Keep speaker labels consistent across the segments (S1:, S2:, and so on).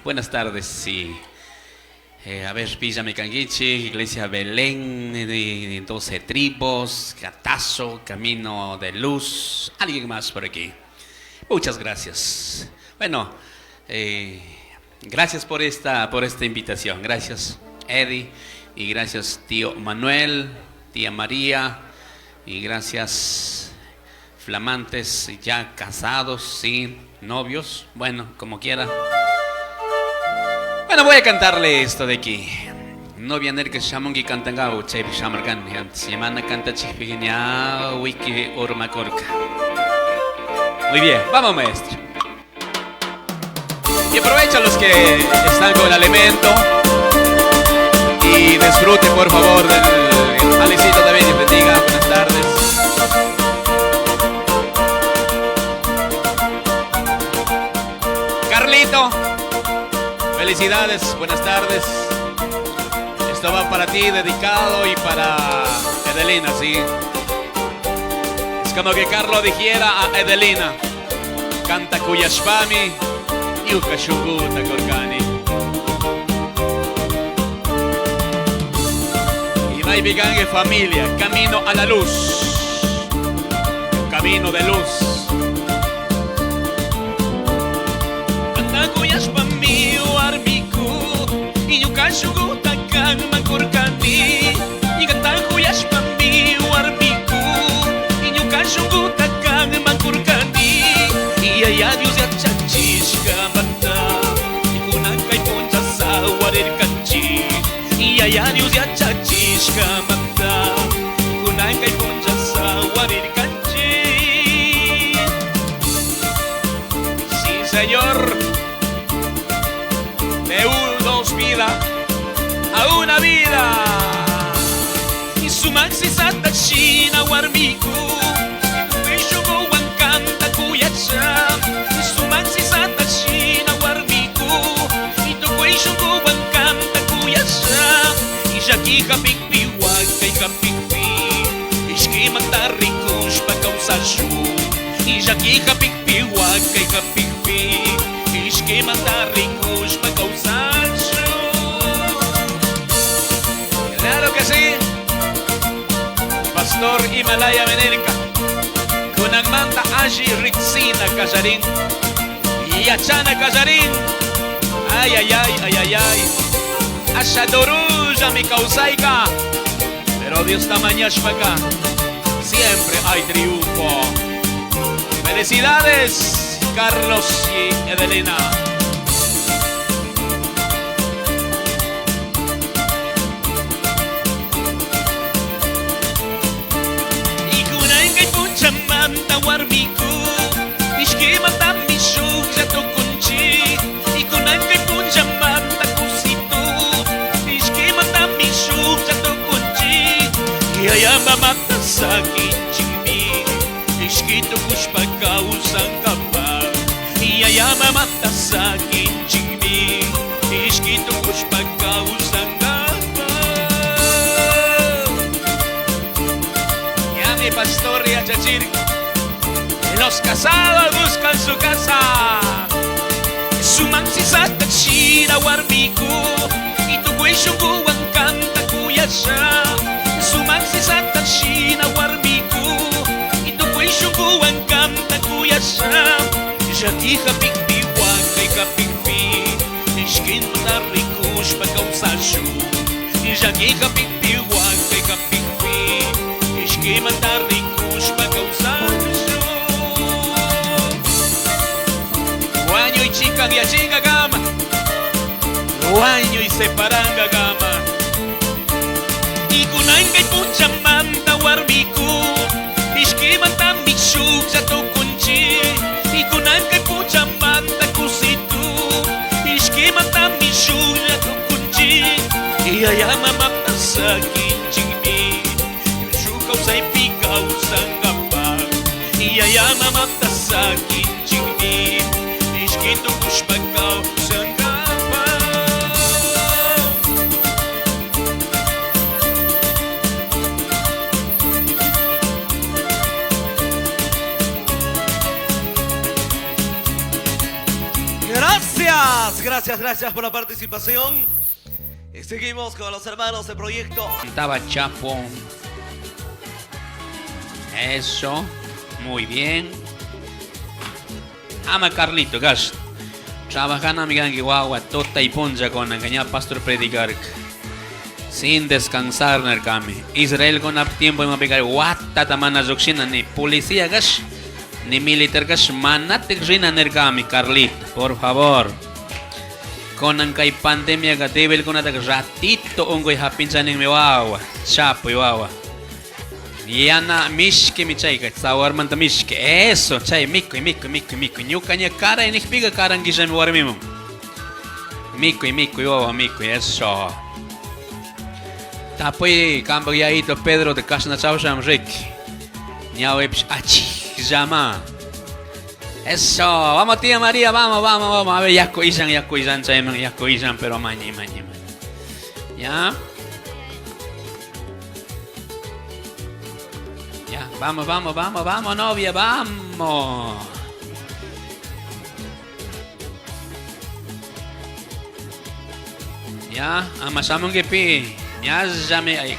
S1: Buenas tardes, sí. A ver, pillami canguichik, Iglesia Belén, de 12 tribus, Gatazo, Camino de Luz, alguien más por aquí. Muchas gracias. Bueno, gracias por esta invitación. Gracias, Eddie, y gracias, tío Manuel, tía María, y gracias, flamantes ya casados, sí, novios, bueno, como quiera. Bueno, voy a cantarle esto de aquí. Novia nerka shamunki cantangapu chaypi shamarkani antes. Yamana cantachikpi ña wiki urmakurka. Muy bien, vamos, maestro. Y aprovecha los que están con el alimento y disfrute por favor del Alicito también y bendiga. Buenas tardes. Carlito, felicidades, buenas tardes. Esto va para ti dedicado y para Edelina, sí. Es como que Carlos dijera a Edelina: Kanta kuyashpami, ñuka shunguta kurkani. Y Gangue familia, camino a la luz. Camino de luz.
S2: Kanta kuyashpami warmiku, ñuka shunguta kanman kurkani. Kanta kuyashpami warmiku, ñuka shunguta kanman kurkani. Yaya Dios yachachishkamanta, kunan kay puncha sawarirkanchik. Yaya Dios yachachishkamanta, kunan kay puncha sawarirkanchik.
S1: Sí, señor. De dos vida a una vida.
S2: Sumak sisata shina warmiku, shunguwan kanta kuyasha. Sumak sisata shina warmiku, tukuy shunguwan kanta kuyasha. Llaki hapikpi wakay hapikpi, ishkimanta rikushpa kawsashun. Llaki hapikpi wakay hapikpi, ishkimanta rikushpa kawsashun.
S1: Claro que sí. Pastor Himalaya Menelka. Kunanmanta alli riksina kallarin. Yachana kallarin. Ay, ay, ay, ay, ay, ay. Asha mi kawsayka. Pero Dios mañashpaka. Siempre hay triunfo. Felicidades, Carlos y Evelina.
S2: Y kunan punchamanta warmiku, ishkimantami shuklla tukunchik. Y kunan punchamanta kusitu, ishkimantami shuklla tukunchik. Yaya mamata sakinchikmi, ishki tukushpa kawsankapaq. Yaya mamata sakinchikmi, ishki tukushpa kawsankapaq.
S1: Ya mi pastor yachachir. Los casados buscan su casa.
S2: Sumak sisata shina warmiku, tukuy shunguwan kanta kuyasha. Sumak sisata shina warmiku, tukuy shunguwan kanta kuyasha. Llaki hapikpi wakay hapikpi, ishkinta rikushpa kawsashun. Llaki hapikpi wakay hapikpi, ishkimanta rikushpa kawsashun.
S1: Wañuy chikanyachingakama. Wañuy separangakama.
S2: Y kunan kay punchamanta warmiku, ishkimantami shuklla tukunchik. Y kunan kay punchamanta kusitu, ishkimantami shuklla tukunchik. Yaya mamata sakinchikmi, shuk kawsaypi kawsankapaq. Yaya mamata sakinchikmi, ishki tukushpa kawsankapaq.
S3: Gracias. Gracias, gracias por la participación. Y seguimos con los hermanos de proyecto.
S1: Cantaba Chapo. Eso. Muy bien. Ama Carlito, gas. Trabajando mi guagua, tota y ponja con engañar pastor predicar. Sin descansar nerkami. Israel con tiempo ima picar guata tamana yoxina ni policía gas ni militar gas manate rina nerkami Carlito, por favor. Konan kay pandemia ka débil con ratito ungoy hapinchanin mi wawa, chapo y wawa. Yana mishki mi chayka, tsawarmanta mishki. Eso, chay mikuy, mikuy, mikuy, mikuy. Ñuka ña karay nijpiqa karankillami warmiman. Mikuy, mikuy, wawa, mikuy, eso. Tapuy kampak yayito Pedro de kashna chawsham riki. Ñawipish achikllama. Eso, vamos tía María, vamos, vamos, vamos. A ver, yaku illan, yaku illan, chayman, yaku illan, pero mañi, mañi, mañi. ¿Ya? Ya, vamos, vamos, vamos, vamos, novia, vamos. Ya, amasamon pi. Ya, llame ay.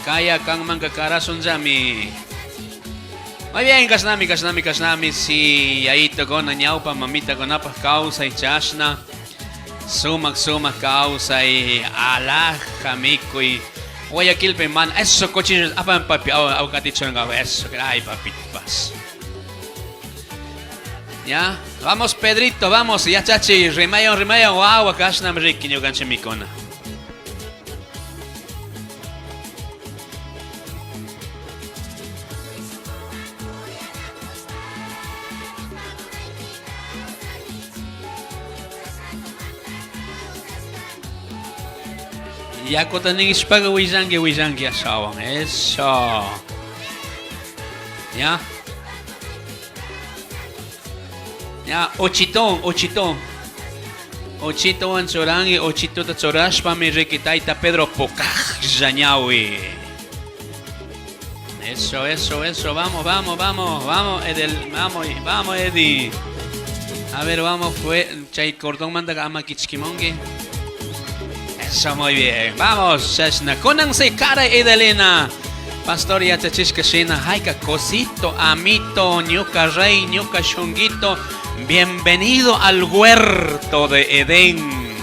S1: Kaya kang mangka karason jami. Muy bien, kasnami, kasnami, kasnami. Si yaito gona ñaupa, mamita gonapa causa y chashna. Sumak, sumak causa y alaja mikuy. Guayaquil pe man, eso cochillos, apan papi, au au eso, ay papi, paz. Ya, vamos Pedrito, vamos, ya chachi, rimayon, rimayon, guau, kasnam riki ñukanchik mikuna. Yakuta nishpaqa willanki, willanki ashawan. Eso. Ya. Ya, ochitón, ochitón. Ochito wan churangi, ochitota churashpami riki tayta Pedro pukajlla ñawi. Eso, eso, eso. Vamos, vamos, vamos, vamos, Edel, vamos, vamos, Eddie. A ver, vamos, fue, chay cordón manda ama kichkimongi. Eso, muy bien. Vamos, Shashna. Konanse cara Edelena. Pastor yachachishka shina, hayka cosito, amito, ñuka rey, ñuka shunguito. Bienvenido al huerto de Edén.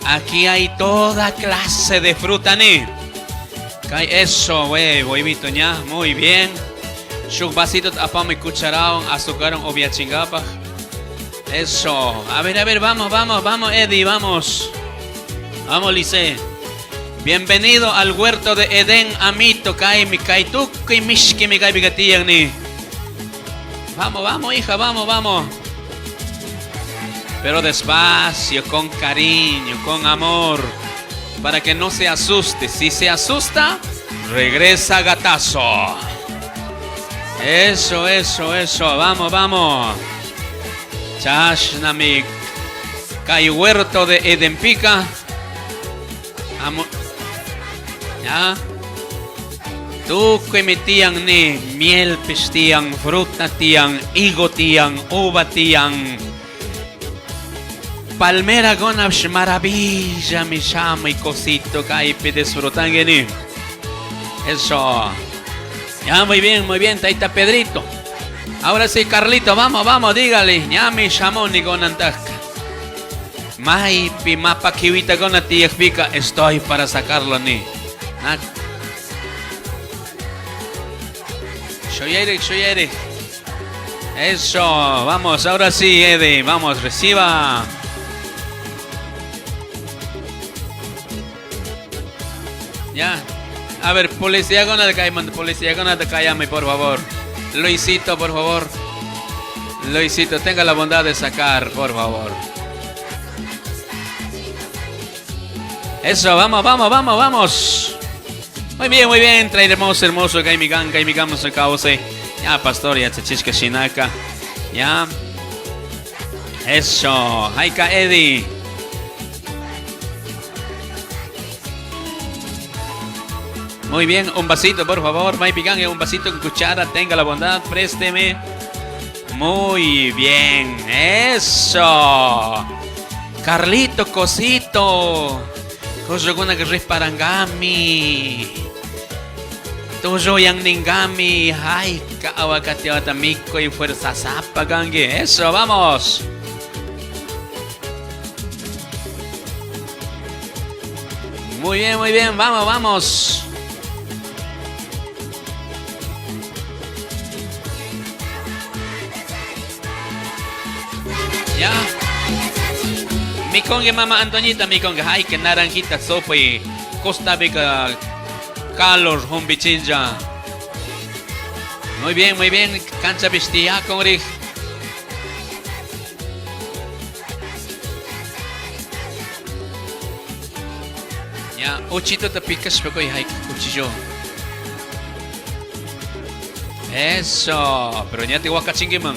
S1: Aquí hay toda clase de fruta, ni. Kay eso, wey, huevito ña, muy bien. Shuk vasito apami cucharaon, azucaron obiachingapaj. Eso. A ver, vamos, vamos, vamos, Eddie, vamos. Vamos, Lice. Bienvenido al huerto de Edén, amito, kai mi kai tukuy mishki mi kai bigatiyan ni. Vamos, vamos, hija, vamos, vamos. Pero despacio, con cariño, con amor, para que no se asuste. Si se asusta, regresa gatazo. Eso, eso, eso. Vamos, vamos. Chashnami. Kai huerto de Edén pica. Amo. Ya. Tukuy mi tiang ni miel pistiang, fruta tiang, higo tiang, uva tiang. Palmera gonash maravilla mi llama y cosito kaipi disfrutangeni. Eso. Ya, muy bien, taita Pedrito. Ahora sí, Carlito, vamos, vamos, dígale. Ñami shamoni gonantasca. Maipi mapa kiwita gona tiajpica, estoy para sacarlo ni. Shoyere, shoyere. Eso, vamos, ahora sí, Eddie, vamos, reciba. Ya. A ver, policía con la calle, policía con la calle, por favor. Luisito, por favor. Luisito, tenga la bondad de sacar, por favor. Eso, vamos, vamos, vamos, vamos. Muy bien, muy bien. Trae hermoso, hermoso. Kaimikan, kaimikan, cauce. Ya, pastor, ya, chachisca, shinaka. Ya. Eso. Haika, Eddie. Muy bien, un vasito, por favor. Maipican, un vasito con cuchara. Tenga la bondad, présteme. Muy bien. Eso. Carlito, cosito. Kullukunaka riparangami. Tulluyan ningami. Ay, aguacate mikuy fuerza zapa kanki. Eso, vamos. Muy bien, muy bien. Vamos, vamos. Ya. Mikonge mama Antoñita, mikonge. Ay, que naranjita sopa y Costa Rica calor, humbichinja. Muy bien, muy bien. Cancha vestía con rij. Ya, uchito te picas, pero hay cuchillo. Eso, pero ya te man.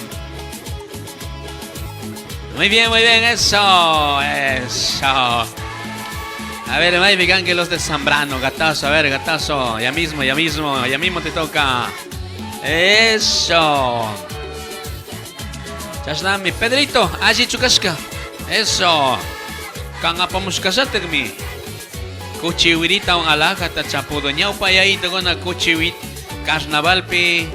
S1: Muy bien, muy bien, eso, eso. A ver, me que los de Zambrano, gatazo, a ver, gatazo, ya mismo, ya mismo, ya mismo te toca. Eso. Chasnami, Pedrito, allí chukashka. Eso. Kangapamushkasatekmi. Kuchiwirita un alajata chapudo. Ñaupa yayito gona kuchiwit. Carnavalpi.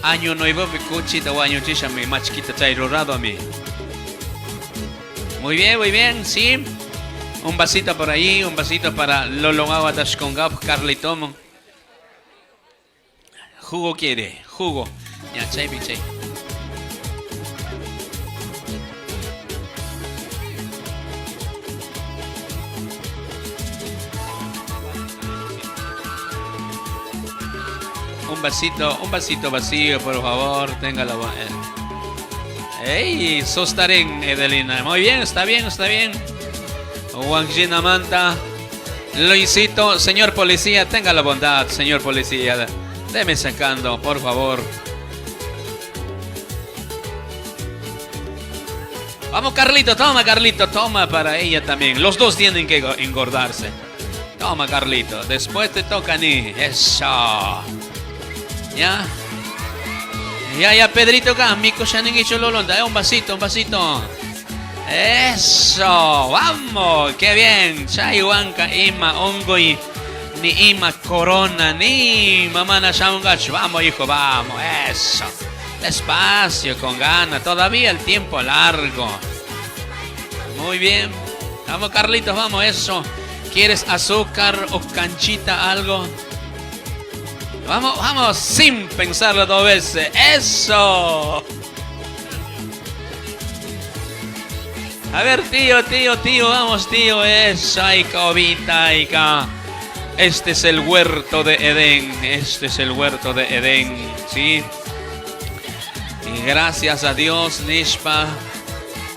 S1: Año nuevo pi kuchita wañuchisha mi machquita chay rurado a mí. Muy bien, muy bien, sí. Un vasito por ahí, un vasito para Lolo Tashkongap, Carlitomo. Jugo quiere, jugo. Ya, chay, chay. Un vasito vacío, por favor. Tenga la ¡Ey! Sostaren, Edelina. Muy bien, está bien, está bien. Juanjina Manta. Luisito, señor policía, tenga la bondad, señor policía. Deme sacando, por favor. Vamos, Carlito, toma, Carlito, toma para ella también. Los dos tienen que engordarse. Toma, Carlito. Después te toca a mí. Eso. Ya. Ya, ya, Pedrito, acá. Mico hecho lolonda. Un vasito, un vasito. Eso. Vamos. Qué bien. Chay, huanca, ima, hongo y ni ima, corona, ni mamá shamungacho. Vamos, hijo, vamos. Eso. Despacio, con gana. Todavía el tiempo largo. Muy bien. Vamos, Carlitos, vamos, eso. ¿Quieres azúcar o canchita, algo? Vamos, vamos, sin pensarlo dos veces. ¡Eso! A ver, tío, tío, tío, vamos, tío. Eso, ay, cobita, ay, ca. Este es el huerto de Edén. Este es el huerto de Edén, ¿sí? Y gracias a Dios, Nishpa,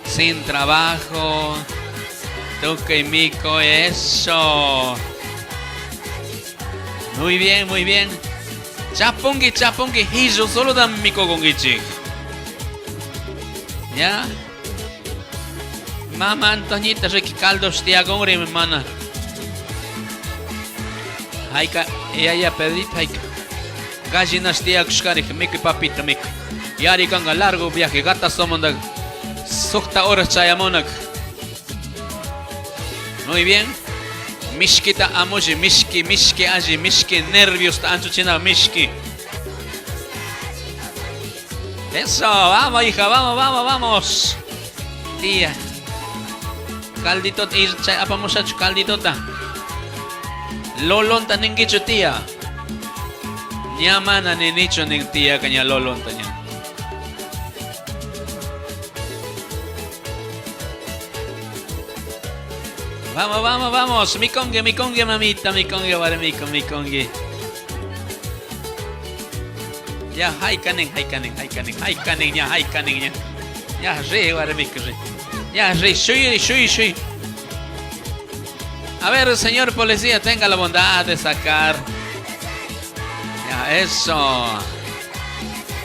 S1: sin trabajo. Tuque y mico, eso. Muy bien, muy bien. Chapongi, chapongi, hijo, solo dan mico con gichi. ¿Ya? Mamá Antoñita, ricky caldo, hostia, con mi hermana. Haika, ya ya Pedrito, haika. Gallinas tía, kushkari, mico y papita, mico. Yari kanga largo viaje, gata somonda. Sukta horas chayamonak. Muy bien. Mishkita amushi, mishki, mishki aji, mishki, nervios, anchuchina, mishki. Eso, vamos hija, vamos, vamos, vamos. Tía. Caldito, apamusachu calditota. Lolonta ningichu tía. Ñamana ni nicho nin tía caña lolonta ña. Vamos, vamos, vamos. Mi congue, mi congue, mamita, mi congue, vale, mi con, mi congue. Ya, hay canen, hay canen, hay canen, hay canen, ya, hay canen, ya. Ya, re, vale, mi re. Ya, re, shui, shui, shui. A ver, señor policía, tenga la bondad de sacar. Ya, eso.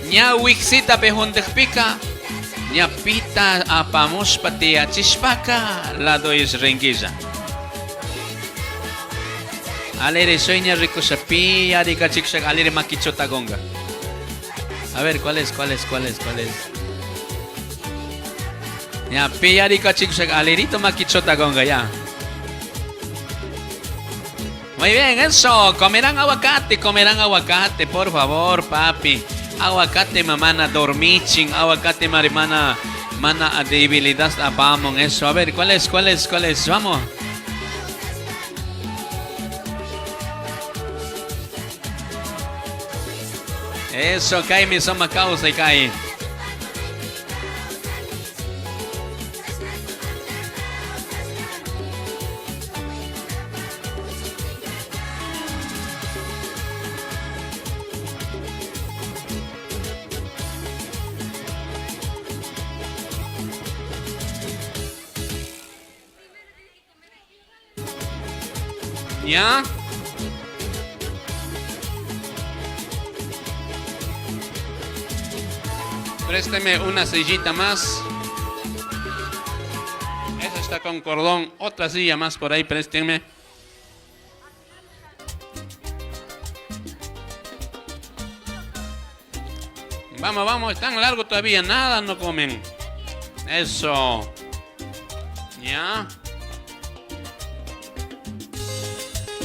S1: Ña wixita pejundejpica. Ña pita apamushpa tiachishpaka lado is renguilla. Alere sueña rico shapi, arika chikshak, alere maquichota gonga. A ver, ¿cuál es? ¿Cuál es? ¿Cuál es? ¿Cuál es? Ya, piyarika chicos, alirito maquichota conga ya. Muy bien, eso. Comerán aguacate, comerán aguacate, por favor, papi. Aguacate, mamana, dormichin. Aguacate, marimana, mana, debilidad, apamon. Eso. A ver, ¿cuál es, cuál es, cuál es? Vamos. Eso, cae mi soma causa y cae. ¿Ya? Présteme una sillita más. Esa está con cordón. Otra silla más por ahí, préstenme. Vamos, vamos, están largo todavía, nada no comen. Eso. ¿Ya?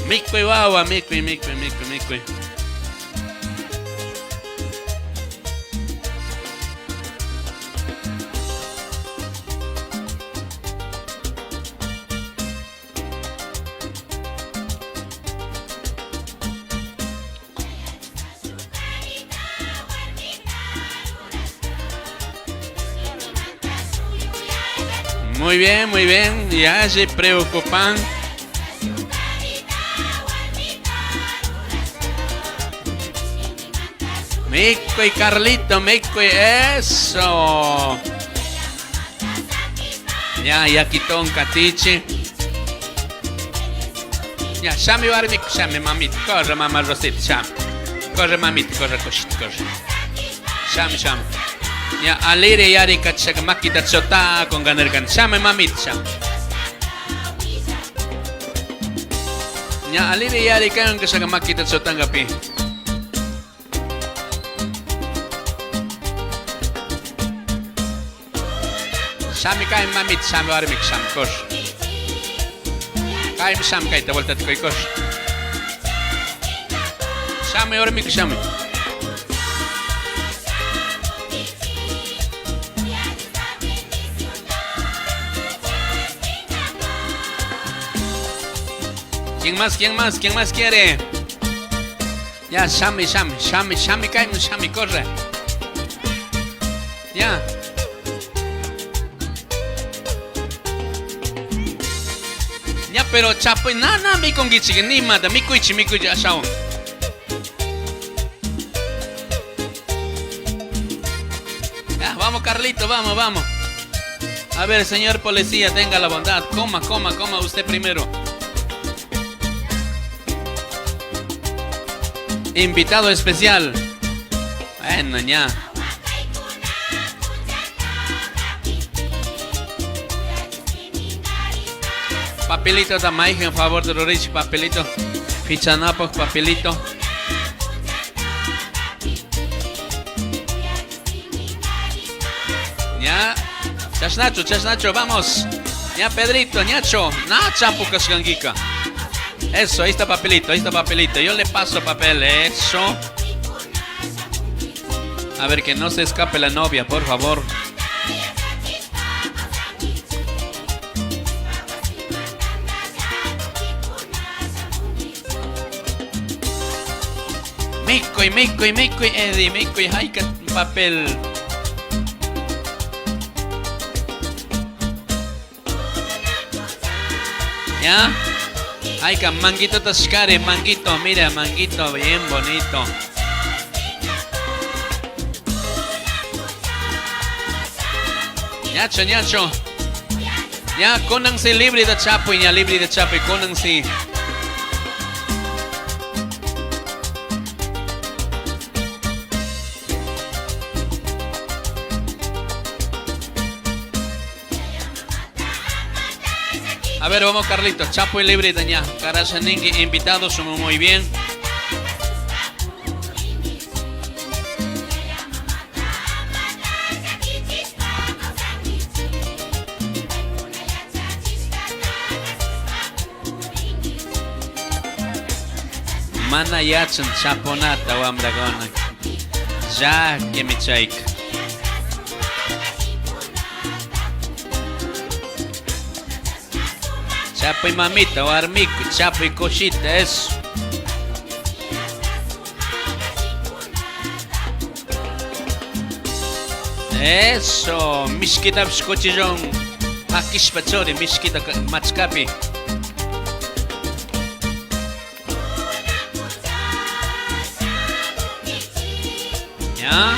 S1: Mikuy wawa, mikuy, mikuy, mikuy, mikuy. Muy bien, muy bien. Ya se preocupan. Mico y Carlito, Mico y eso. Ya, ya quitó un catiche. Ya, llame, Barbie, llame, mamita. Corre, mamá Rosita, llame. Corre, mamita, corre, cosita, corre. Llame, llame. Ya, alire, yari, cachaka, maquita, chota, con ganergan. Llame, mamita, llame. Ya, alire, yari, que maquita, chotanga, pi. Shami kai mamit, shami warmik, shami kosh. Kai shami kai, te vuelta te kosh. Shami warmik, shami. ¿Quién más? ¿Quién más? ¿Quién más quiere? Ya, shami, shami, shami, shami, kai, shami, corre. Ya. Ya, pero chapo, na, na, mi con gichi, ni mata, mi cuichi, mi cuichi, ashao. Ya, vamos, Carlito, vamos, vamos. A ver, señor policía, tenga la bondad. Coma, coma, coma usted primero. Invitado especial. Bueno, ya. Papelito da maija, en favor de Rorich, papelito. Fichanapo, papelito. Ya. Chasnacho, chasnacho, vamos. Ya, Pedrito, ñacho. Nacha, pocas ganguica. Eso, ahí está papelito, ahí está papelito. Yo le paso papel, eso. A ver, que no se escape la novia, por favor. Mikuy, mikuy, mikuy, Eddie, mikuy, haika papel. ¿Ya? Ay, manguito tascare, manguito, mira, manguito, bien bonito. Ñacho, ñacho. Ya, conanse libre de chapo, ya libre de chapo, conanse. A ver, vamos, Carlitos. Chapo y libre de ña. Carachaningue, invitados, somos muy bien. Mana yachan chapunata wamrakuna. Llakimi chayka. Chapuy mamita, warmiku, chapuy kushita, eso. Eso, mishkitapish cuchillón. Pakishpa churi, mishkita machkapi. ¿Ya?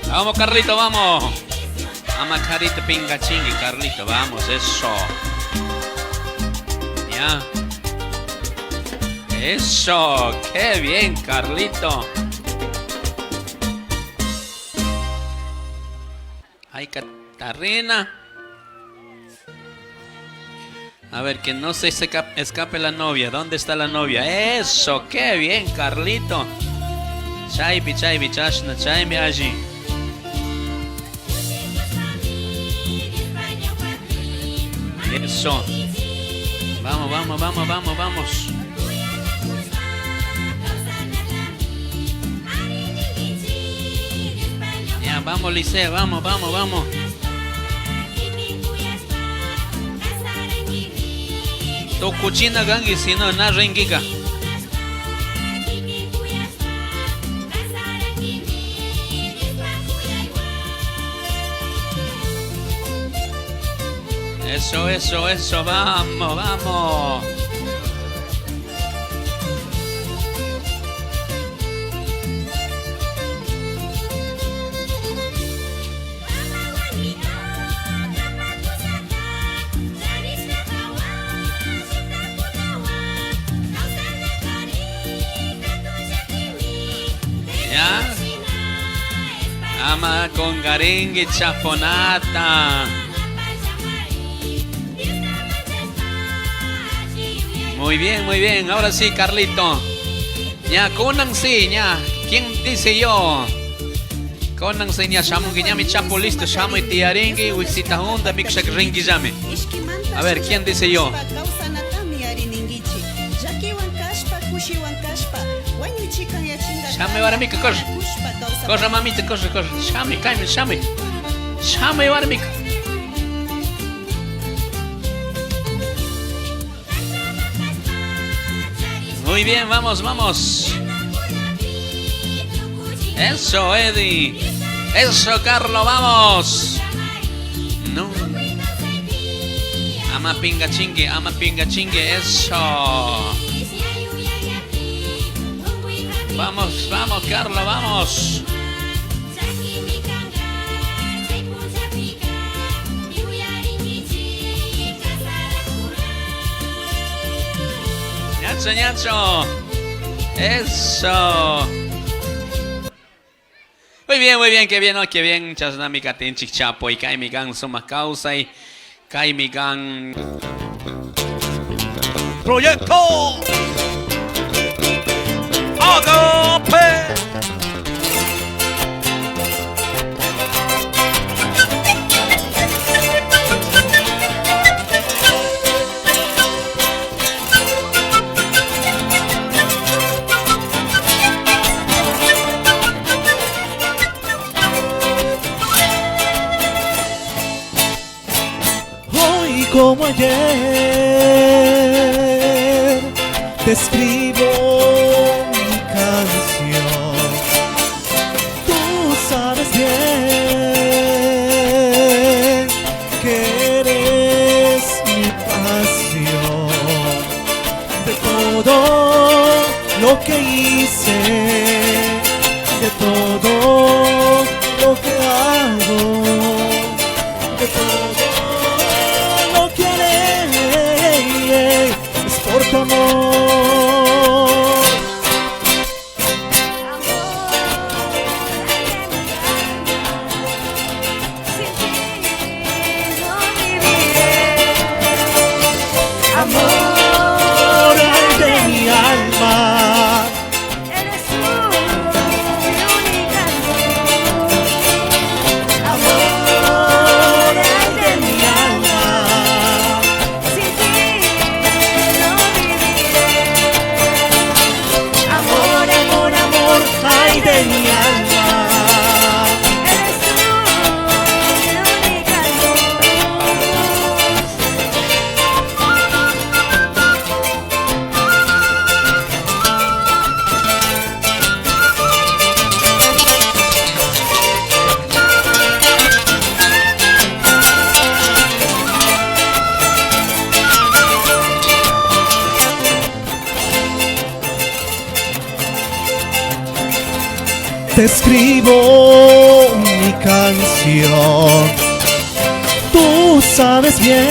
S1: Vamos, Carlito, vamos. Ama carita pinga chingui, Carlito, vamos, eso. Ya. Eso, qué bien, Carlito. Ay, Catarina. A ver, que no se escape la novia. ¿Dónde está la novia? Eso, qué bien, Carlito. Chaypi, chaypi, chashna, chaymi allí. Eso. Vamos, vamos, vamos, vamos, vamos. Ya, vamos, Licea, vamos, vamos, vamos. Tu cuchina gangi, si no, na rengica. Eso, eso, eso, vamos, vamos. Ya. Ama con garengue chaponata. Muy bien, muy bien. Ahora sí, Carlito. Ya, kunan sí, ya. ¿Quién dice yo? Kunan sí, ya, shamungi, ya, mi chapo listo, shamu y tiaringui, wixita hunda, mikushak ringui llame. A ver, ¿quién dice yo? Shame warmika, corre. Corre, mamita, corre, corre. Shame, cáeme, shame. Shame, warmika. Muy bien, vamos, vamos. Eso, Eddie. Eso, Carlos, vamos. No. Ama pinga chingue, ama pinga chingue, eso. Vamos, vamos, Carlos, vamos. Ñacho, ñacho. Eso. Muy bien, qué bien, ¿no? Qué bien. Chasnami katinchik chapo y kaimi gan suma causa y kaimi gan.
S3: Proyecto Agape. Hoy como ayer te escribo mi canción. Tú sabes bien que eres mi pasión. De todo lo que hice, de todo lo que hago, de todo lo que haré, es por tu amor.
S4: Te escribo mi canción. Tú sabes bien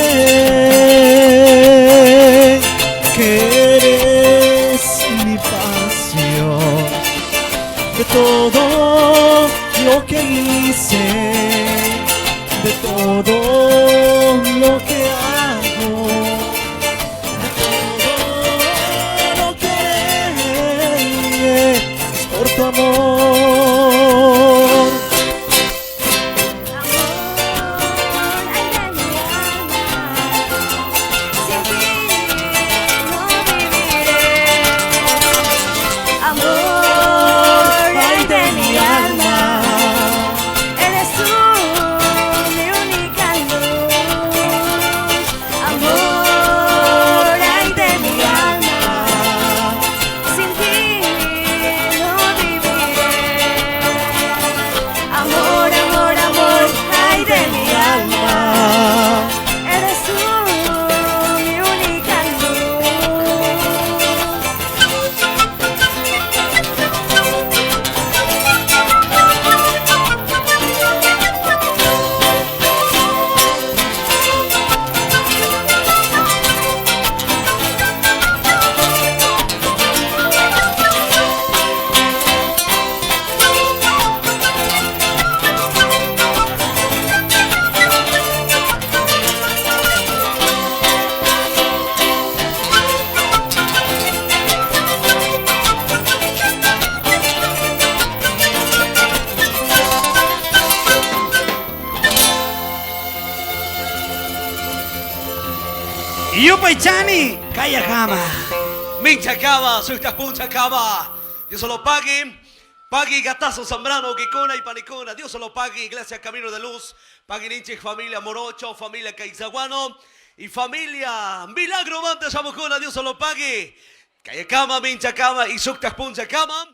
S4: que eres mi pasión. De todo lo que hice, de todo lo que hago, de todo lo que haré, es por tu amor.
S5: Amor, ay de mi alma, sin ti no viviré. Amor, ay de mi alma, eres tú mi única luz. Amor, ay de mi alma, sin ti no viviré. Amor, amor, amor, ay de mi alma, eres tú mi única luz.
S6: Yupaychani, Kayakama.
S3: Minchacama, Punchacama. Dios se lo pague. Pague Gatazo Zambrano, Kikuna y Panicuna. Dios se lo pague, Iglesia Camino de Luz. Pague Ninche, familia Morocho, familia Caizaguano y familia Milagro Mante Chamucuna. Dios se lo pague. Cayacama, Minchacama y Punchacama.